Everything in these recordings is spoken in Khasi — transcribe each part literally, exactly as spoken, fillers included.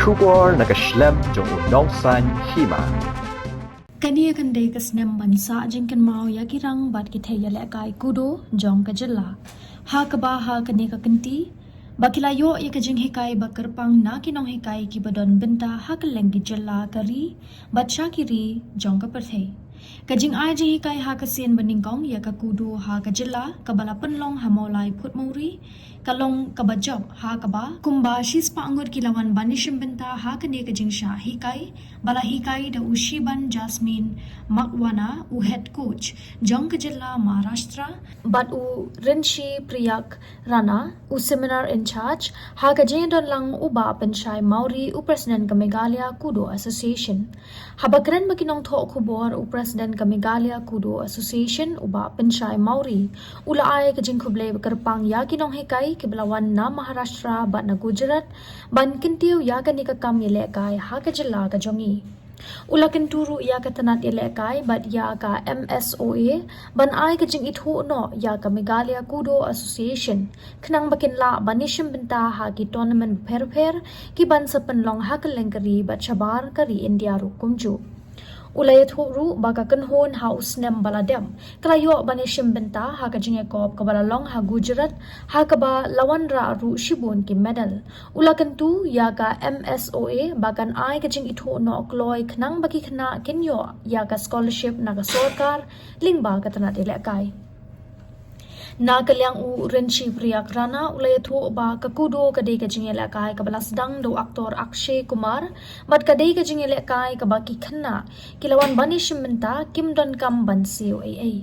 Khubor na ka shlem jong u Nongsaiñ Hima. Kane kan dei ka snem ban sah jingkynmaw ïa ki rang bad ki thei ïalehkai kudo jong ka jylla. Ha kaba ha kane ka kynti ba ki la ïoh ïa ka jinghikai ba kyrpang na ki nonghikai kiba don bynta ha kylleng ki jylla ka ri bad sha ki ri jong ka pyrthei. Ka jingai jinghikai ha ka sien ba nyngkong ïa ka kudo ha ka jylla kaba la pynlong ha Mawlai Phutmawri ka long kaba jop ha kaba kumba shispah ngut ki la wan ban ïashim bynta ha kane ka jingshah hikai ba la hikai da u Shiban Jasmine Makwana, u head coach jong ka jylla Maharashtra, bad u Rinshi Priyak Rana, u seminar in charge. Ha ka jingdon lang u Bah Pynshai Mawri, u president ka Meghalaya Kudo Association. Haba kren bad ki nongthoh khubor, u president ka Meghalaya Kudo Association, u Bah Pynshai Mawri, u la ai ka jingkhublei ba kyrpang ïa ki nonghikai kiba la wan na Maharashtra bad na Gujarat ban kyntiew ïa kane ka kam ïalehkai ha ka jylla ka jong ngi. U la kyntu ruh ïa ka tnat ïalehkai bad ïa ka M S O A ban ai ka jingithuh noh ïa ka Meghalaya Kudo Association khnang ba kin lah ban ïashim bynta ha ki tournament bapher bapher kiban sa pynlong ha kylleng ka ri bad shabar ka ri India ruh kumjuh. U la ïathuh ruh ba ka kynhun ha u snem ba la dep ka la ïoh ban ïashim bynta ha ka jingïakop kaba la long ha Gujarat, ha kaba la wanrah ruh shibun ki medal. U la kyntu ïa ka M S O A ba kan ai ka jingithuh noh kloi khnang ba ki khynnah kin ïoh ïa ka scholarship na ka sorkar lyngba ka tnat ïalehkai. Na ka liang u Rinshi Priyak Rana u la ïathuh ba ka kudo ka dei ka jingïalehkai kaba la sdang da u actor Akshay Kumar bad ka dei ka jingïalehkai kaba ki khynnah ki la wan ban ïashim bynta, kim donkam ban siew ei ei.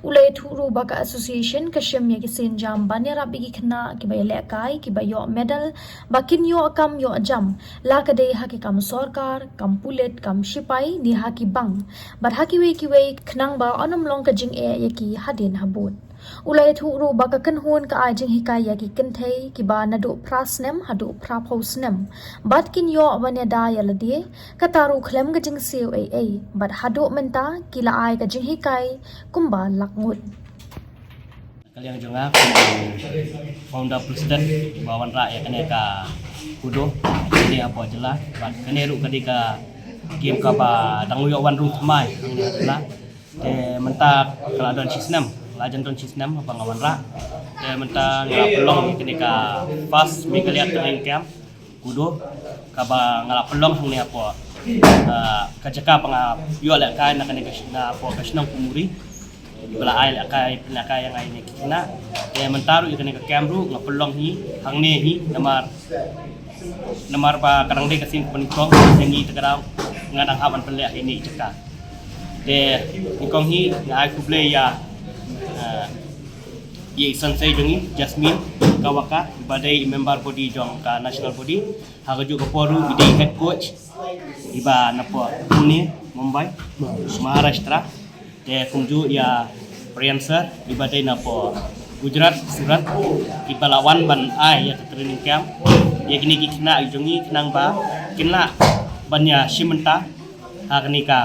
U la ïathuh ruh ba ka association ka shim ïa ki sienjam ban ïarap ïa ki khynnah kiba ïalehkai kiba ïoh medal ba kin ïoh kam ïoh jam, la ka dei ha ki kam sorkar, kam pulit, kam shipai ne ha ki bank bad ha kiwei kiwei khnang ba un ym long ka jingeh ïa ki hadien habud. U la ïathuh ruh ba ka kynhun ka ai jinghikai ïa ki kynthei kiba naduh phra snem haduh phra phew snem bad kin ïoh ban ïada ïa lade, kata ruh khlem ka jingsiew ei ei bad haduh mynta ki la ai ka jinghikai kumba lak ngut. Ka liang jong nga kum u founder president ba wanrah ïa kane ka kudo kane hapoh jylla bad kane ruh ka dei ka game kaba dang ïoh wan rung thymmai hangne ha jylla. Te mynta ka la don shi snem, la jan don shi snem haba nga wanrah. Te mynta nga la pynlong ïa kane ka first Meghalaya Training Camp kudo kaba nga la pynlong hangne hapoh, ah, ka jaka ba nga ïoh lehkai na kane ka shnong, hapoh ka shnong Phutmawri. Ba la ai lehkai, pynlehkai ïa nga ïa kine ki khynnah. Te mynta ruh ïa kane ka camp ruh nga pynlong hi hangne hi namar, namar ba ka dang dei ka sien kaba nyngkong ïa ngi, te ka daw nga dang hap ban pynleh ha ine i jaka. Te nyngkong hi nga ai khublei ïa, eh, ïa i sensei jong ngi Jasmine Kawaka, iba dei i member body jong ka national body. Ha kajuh ka por ruh i dei head coach iba napoh Pune, Mumbai, Maharashtra. Te kumjuh ïa Priyan sir iba dei napoh Gujarat, Surat, iba la wan ban ai ïa ka training camp ïa kine ki khynnah jong ngi khnang ba kin lah ban ïashim bynta ha kane ka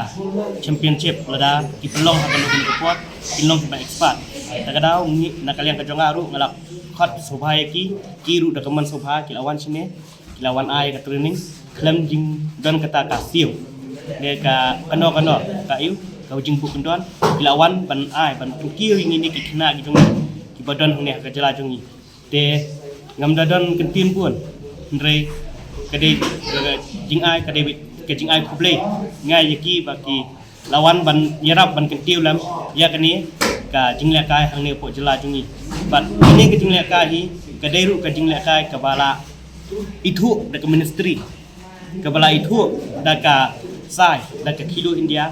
championship, lada ki pynlong ha kano kano ka por kin long kiba expert. Te ka daw ngi na ka liang ka jong nga ruh nga la khot sngewbha ïa ki, ki ruh da ka mon sngewbha ki la wan shane, ki la wan ai ka training khlem jingdon kata ka siew ne ka kano kano ka ïu ka jingbuh kyndon. Ki la wan ban ai ban pynkiew ïa ngi ne ki khynnah ki jong ngi kiba don hangne ha ka jylla jong ngi. Te ngam da don kyntien bun, hynrei ka dei ka jingai, ka dei ka jingai khublei nga ïa ki ba ki la wan ban ïarap ban kyntiew lem ïa kane ka jinglehkai hangne hapoh jylla jong ngi. Bad kane ka jinglehkai hi ka dei ruh ka jinglehkai kaba la ithuh da ka ministry, kaba la ithuh da ka SAI, da ka Khelo India,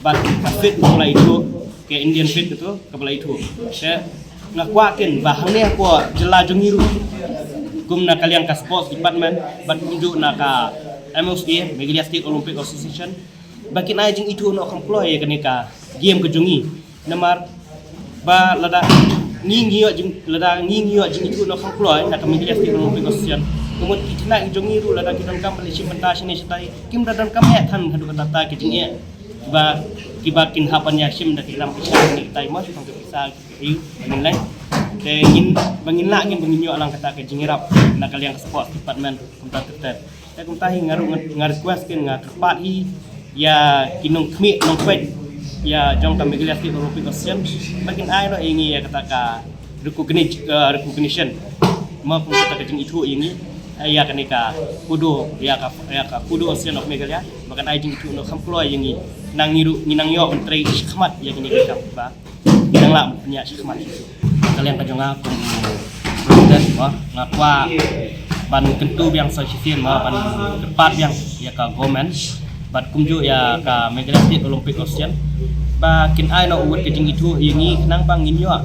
bad ka FIDE kaba la ithuh, ka Indian FIDE katu kaba la ithuh. Te nga kwah kin ba hangne hapoh jylla jong ngi ruh, kum na ka liang ka sports department bad kumjuh na ka M O S A, Meghalaya State Olympic Association, ba kin ai jingithuh noh kham kloi ïa kane ka game ka jong ngi. Namar ba lada ngi ngi ïoh jing, lada ngi ngi ïoh jingithuh noh kham kloi na ka Meghalaya State Olympic Association, ka mut ki khynnah ki jong ngi ruh lada ki donkam ban ïashim bynta shane shatai, kim da donkam eh than haduh katta katta ki jingeh kiba, kiba kin hap ban ïashim da ki ram pisa, ki tai mos, ki pisa, ki ïu, ki lei. Te ngin ba ngin lah ngin ba ngin ïoh lang kata ka jingïarap na ka liang ka sports department kumta ter ter. Te kumta hi nga ruh nga, nga request kin nga kyrpad hi ïa ki nongkhmih nongpeit ïa jong ka Meghalaya State Olympic Association ba kin ai noh ïa ngi ïa kata ka recognition, uh, recognition. Ma kum kata ka jingithuh ïa ngi, eh, ïa kane ka kudo, ïa ka, ïa ka kudo Association of Meghalaya ba kan ai jingithuh noh kham kloi ïa ngi. Nang ngi ruh ngi nang ïoh ban trei shakhmat ïa kane ka kam ba nang lah ban pynïaid shakhmat. Ka liang ka jong nga kum president, mo, nga kwah ban kyntu biang sa shisien, mo, ban kyrpad biang ïa ka government bad kumjuh ïa ka Meghalaya State Olympic Association ba kin ai noh uwei ka jingithuh ïa ngi khnang ba ngin ïoh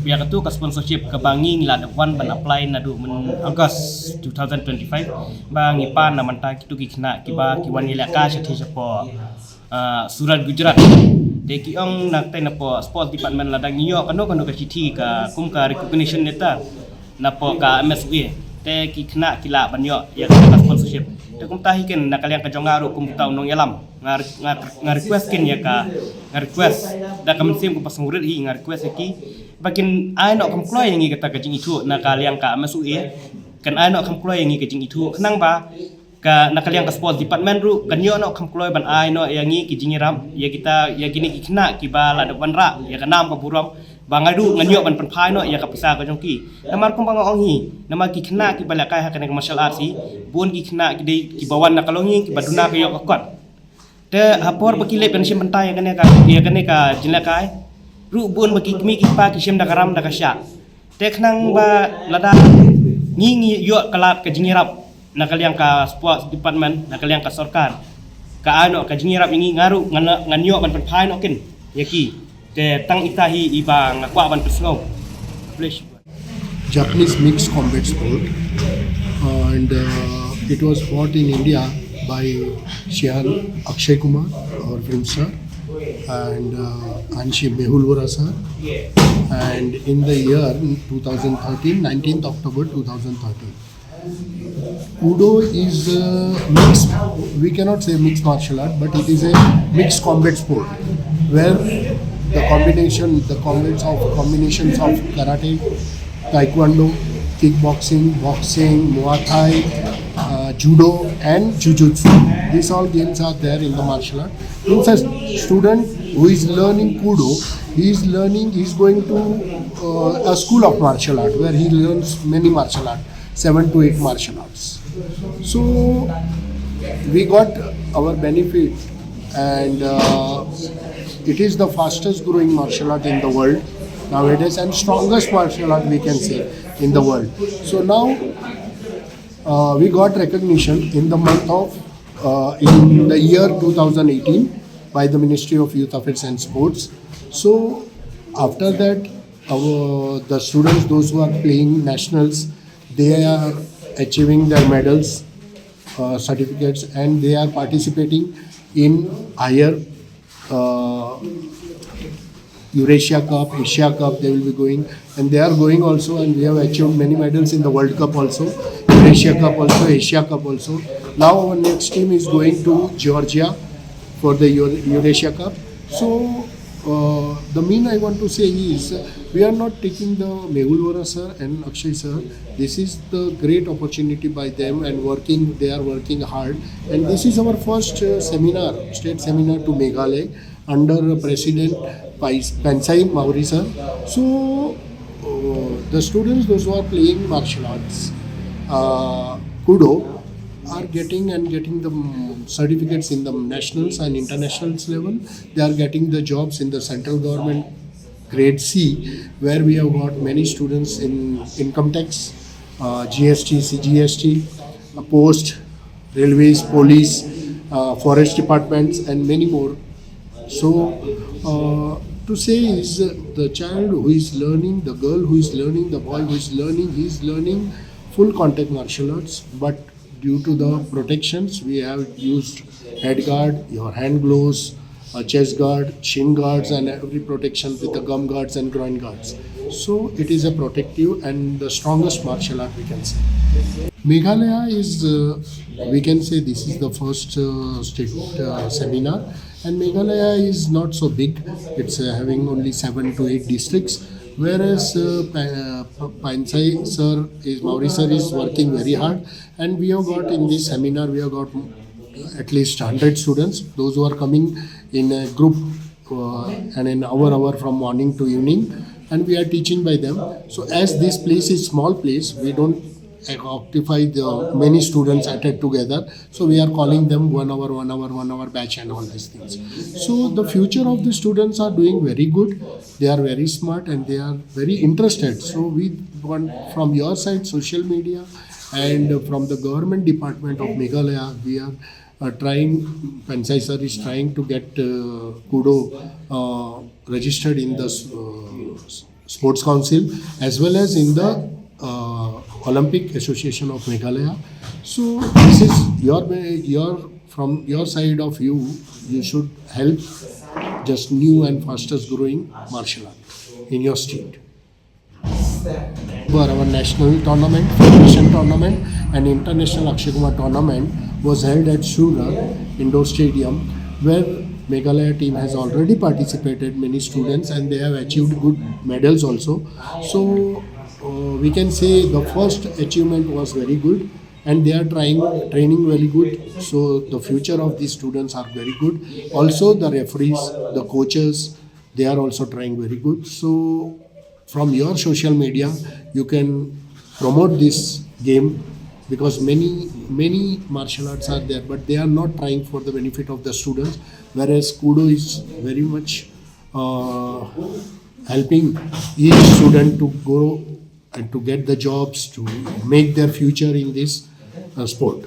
ïa katu ka sponsorship kaba ngi la dep wan ban apply naduh myn August two thousand twenty-five, ba ngi pan na mynta kitu ki khynnah kiba ki wan ïalehkai sha thei shapoh, ah, Surat, Gujarat. Te ki ong na kata na poh sports department lada ngi ïoh kano kano ka shithi ka kum ka recognition letter na poh ka M S U A, te ki khynnah ki lah ban ïoh ïa ka sponsorship. Te kumta hi kin na ka liang ka jong nga ruh kum uta u nongïalam nga, nga, nga request kin ïa ka, nga request da ka mynsiem kaba sngewrit hi, nga request ïa ki ba kin ai noh kham kloi ïa ngi kata ka jingithuh na ka liang ka M S U A. Kan ai noh kham kloi ïa ngi ka jingithuh khnang ba ka na ka liang ka sports department ruh kan ïoh noh kham kloi ban ai noh ïa ngi ki jingïarap ïa kita, ïa kine ki khynnah kiba la dep wanrah ïa ka nam ka burom ba nga ruh ngan ïoh ban pynphai noh ïa ka pisa ka jong ki. Namar kumba nga ong hi, namar ki khynnah kiba lehkai ha kane ka martial arts hi, bun ki khynnah ki dei kiba wan na ka longïing kiba duna ka ïoh ka kot. Te ha por ba ki leit ban shim bynta ïa kane ka, ïa kane ka jinglehkai, ruh bun ba ki kmie ki kpa ki shim da ka ram da ka shah. Te khnang ba lada ngi ngi ïoh ka lad ka jingïarap na ka liang ka sports department, na ka liang ka sorkar, ka ai noh ka jingïarap ïa ngi, nga ruh ngan, ngan ïoh ban pynphai noh kin ïa ki. Te tang ita hi iba nga kwah ban pynsngew. Please. Japanese mixed combat sport, and uh, it was fought in India by Shihan Akshay Kumar, our film star, and uh, Anshi Mehul Vora sir, and in the year two thousand thirteen, nineteenth October two thousand thirteen. Kudo is a mixed, we cannot say mixed martial art, but it is a mixed combat sport where the combination, the combats of combinations of karate, taekwondo, kickboxing, boxing, Muay Thai, uh, judo, and jujutsu. These all games are there in the martial art. If a student who is learning Kudo, he is learning, he is going to uh, a school of martial art where he learns many martial art, seven to eight martial arts. So we got our benefit, and uh, it is the fastest growing martial art in the world nowadays and strongest martial art, we can say, in the world. So now uh, we got recognition in the month of, uh, in the year two thousand eighteen by the Ministry of Youth Affairs and Sports. So after that, our, the students, those who are playing nationals, they are achieving their medals, uh, certificates, and they are participating in higher uh, Eurasia Cup, Asia Cup, they will be going, and they are going also, and we have achieved many medals in the World Cup also, Eurasia Cup also, Asia Cup also. Now our next team is going to Georgia for the Euro- Eurasia Cup. So uh, the main I want to say is, uh, we are not taking the Mehul Vora sir and Akshay sir. This is the great opportunity by them, and working, they are working hard. And this is our first uh, seminar, state seminar to Meghalaya under President Pais- Pensai Mawrie sir. So uh, the students, those who are playing martial arts, uh, Kudo, are getting and getting the mm, certificates in the nationals and internationals level. They are getting the jobs in the central government grade C, where we have got many students in income tax, uh, G S T, C G S T, uh, post, railways, police, uh, forest departments, and many more. So, uh, to say is uh, the child who is learning, the girl who is learning, the boy who is learning, he is learning full contact martial arts, but due to the protections, we have used head guard, your hand gloves, a chest guard, shin guards, and every protection with the gum guards and groin guards. So it is a protective and the strongest martial art, we can say. Meghalaya is, uh, we can say this is the first uh, state uh, seminar, and Meghalaya is not so big. It's uh, having only seven to eight districts, Whereas uh, Pa- uh, Pansai sir is Mauri sir is working very hard, and we have got in this seminar we have got at least hundred students. Those who are coming in a group uh, and an hour hour from morning to evening, and we are teaching by them. So as this place is small place, we don't occupy the many students added together. So we are calling them one hour, one hour, one hour batch and all these things. So the future of the students are doing very good. They are very smart and they are very interested. So we want from your side, social media, and from the government department of Meghalaya, we are uh, trying, Pansai sir is trying to get uh, Kudo uh, registered in the uh, Sports Council as well as in the uh, Olympic Association of Meghalaya. So this is your your from your side of you, you should help just new and fastest growing martial art in your state. Where our national tournament, federation tournament, and international Akshay Kumar tournament was held at Surat Indoor Stadium, where Meghalaya team has already participated, many students, and they have achieved good medals also. So uh, we can say the first achievement was very good, and they are trying training very good. So the future of these students are very good. Also, the referees, the coaches, they are also trying very good. So from your social media, you can promote this game, because many many martial arts are there, but they are not trying for the benefit of the students. Whereas Kudo is very much uh, helping each student to grow and to get the jobs, to make their future in this uh, sport.